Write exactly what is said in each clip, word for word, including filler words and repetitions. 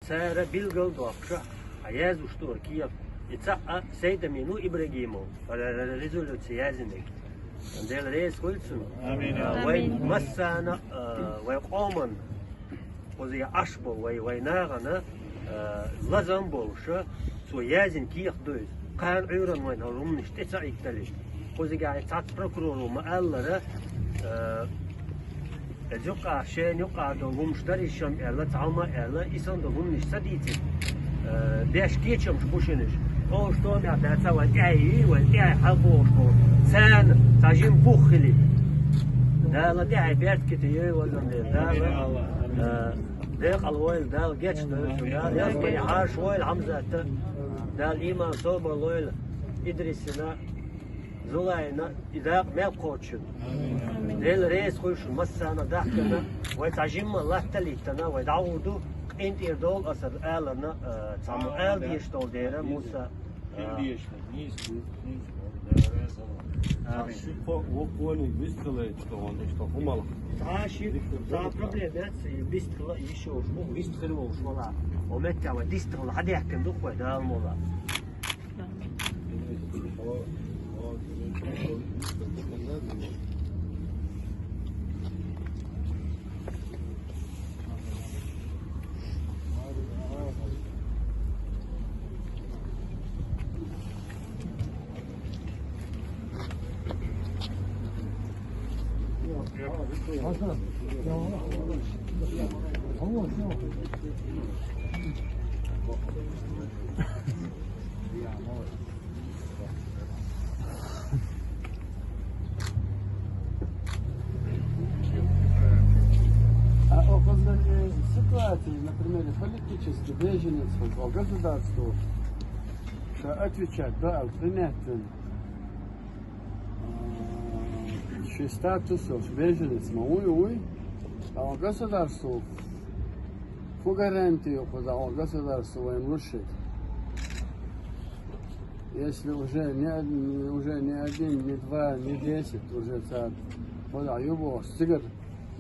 Цара билгал доккхуш, хьан яздеш ду кехат. И цхьаъ Сейдамин ву Ибрагимов, р-, р-, резолюци яздинарг. Дела реза хуьлда цунна. Амин. А, вай Амин. Массарна, а, вай къоман, кхуза Ӏаш болу вай, вай нахана, а, лазам болуш, цо яздина кехат ду иза. Кхана Ӏуьйранна вайна хӀара хӀуманаш тӀе ца Ӏиттале. Кхузахь цхьацца прокуроро ма-аллара, а, иза юкъахь, шена юкъахь долу хӀуманаш дара иза шам аьлла, цхьамма аьлла, и санна долу хӀуманаш ца дийцира. Э, беш кечамаш бу шинаш. Олуш томехь дац, вайн тӀаьхье юй, вайн тӀаьхье хьалабогӀуш болу. Царна цхьа жима бух хили. Дала тӀаьхье беркате йойла вазам дела. Дала, э, декъала войла, Дала гечдойла шу, Дала ялсамани хьаша войла Хьамзатта. Дала иман собар лойла Идрисина. Зулайна, и дакъа мел кхочуш. Дела реза хуьлда шуна массарна дахкана, вай цхьа жимма латта а литтана, вай дӀагӀур ду, къинтӀера долу аса аларна, а, цхьаммо ала дезаш долу дера, Муса, а, Кин дезаш, нийса ду, нийса ду, Дела реза хуьлда. А, ши кхо, вокхо вистхилайта тхуна, иштта хӀуманах. Цхьа ши, цхьа проблема яц, и вистхила, йиш йолуш бу, вистхила волуш вала. О метта вай дистхила хьадаьккхина ду вай, Дала мукъ лахь. А около ситуации, например, политический беженец, вот, государство, что отвечать, да, принять, э, ши статус, беженец, ма вуй, вуй, а государство, фу гарантия, куда государство вайн лучше. Если уже не, од-, уже не один, не два, не десять, уже цар, вот, а его сигар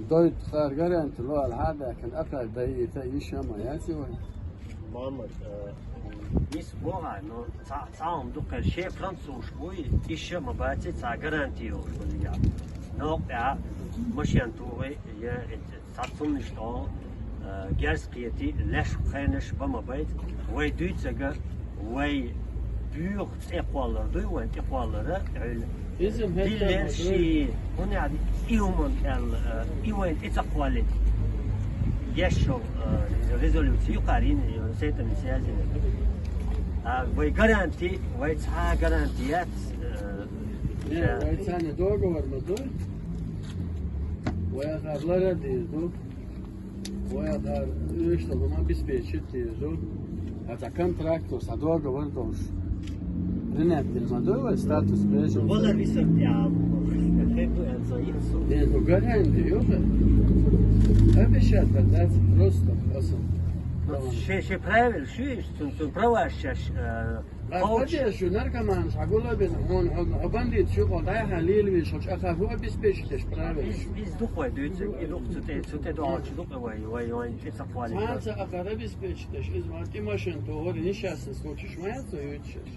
дойт хар гарантия, ло, аль хада, кан атай, да и это ещё моя сегодня. Мамад, э, мис богӀа, но ца, ца он дукхел ше француз буй, ещё ма баци, ца гарантия уж буй я. Но, я, машин тугъи, я, э, Цхьа цуннаш тӀехь, э, герз кхетий, леш кхайнаш бан ма байта. Вай дуьйцург, вай буьйху цӀе кхоллар дуй, вайн тӀе кхоллар, Ӏуьллу. Иза хӀетта диллер ма дуй. Ши, хӀунда аьлла, и хӀуманна аьлла, э, и вайн тӀе ца кхоллийта. Еш шо, э, резолюци юкъарина, э, Сейтамис яздина. А вай гаранти, вай цхьа гаранти яц, э, Не, ша- вай царна договор ма дуй. Вай хар лара дийр ду. Вай хар уьш ма обеспечить дийр ду. А цхьа контракт, цхьа договор долуш. Принять дина ма дуй вай статус беженца. Вала риск тя. Хепу энца инсу. Не, ну гарантия, ё-ха. Обещать, да, просто, просто. Вот ше, ше правил, шу, шу, шу права сейчас, э, Ас Ховш. Паде шу наркоманаш хьагулабина, хьуна, хьо, хьо бандиташ юкъа дӀай хьан лелавеш, хьо чӀаха хӀу обеспечить деш правил. Из, из дукха вай дуьйцург, и дукха цу тӀе, цу тӀе доагӀачу дукха вай, вай, вай, тӀе ца кхоллийта. Цхьацца ахар обеспечить деш, из ма тӀе машин тохар, несчастный случай ма яц со юьйцуш.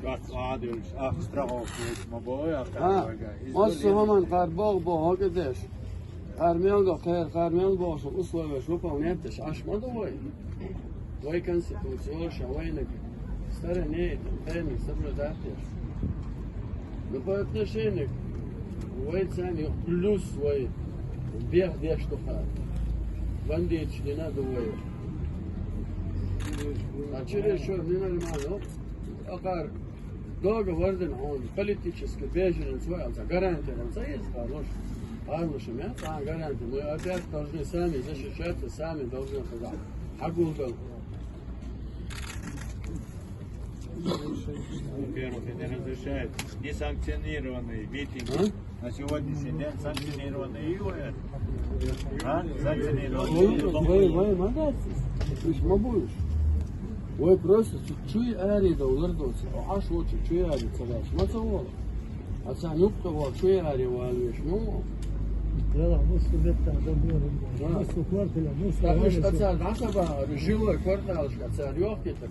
Шац Ӏадуьллуш, ах страховка веш ма бой, ах А, карвага. Из оцу гулин. Хьоман кхар богӀу боху хӀога деш. Кхар мел до, кхер, кхар мел боху условиеш выполнять деш, Ӏаш ма ду вай. Вай конституция, ша вайнаг стороне, тайны соблюдать деш. Ну, по отношению к вай царна плюс вай бех деш тухар. Бандиташ дина ду вай. А через что ненормально, акхар договор дина хьуна, политический беженец вай аьлла, гарантия аьлла, ца иза харлуш. Харлуш ма яц, а гарантия. Мы опять должны сами защищаться, сами должны туда. Хьагулдал. Во-первых, не разрешает несанкционированные митинги. А? На сегодняшний день санкционированные и вай. А? Санкционированные. Вай, вай, вай, ма дац. Уьш ма бу уьш. Вай просто чу-, чуй ари дан лардоцу. Аш вочу чуй ари ца дац. Ма ца вала. А ца нукъа вала чуй ари вала веш ма вала. Яла, ну, что нет, там, да, ну, ну, что, квартира, ну, что, Там уж квартира. Ацар, да, саба, жилой кварталышка, ацар, ёхки, так.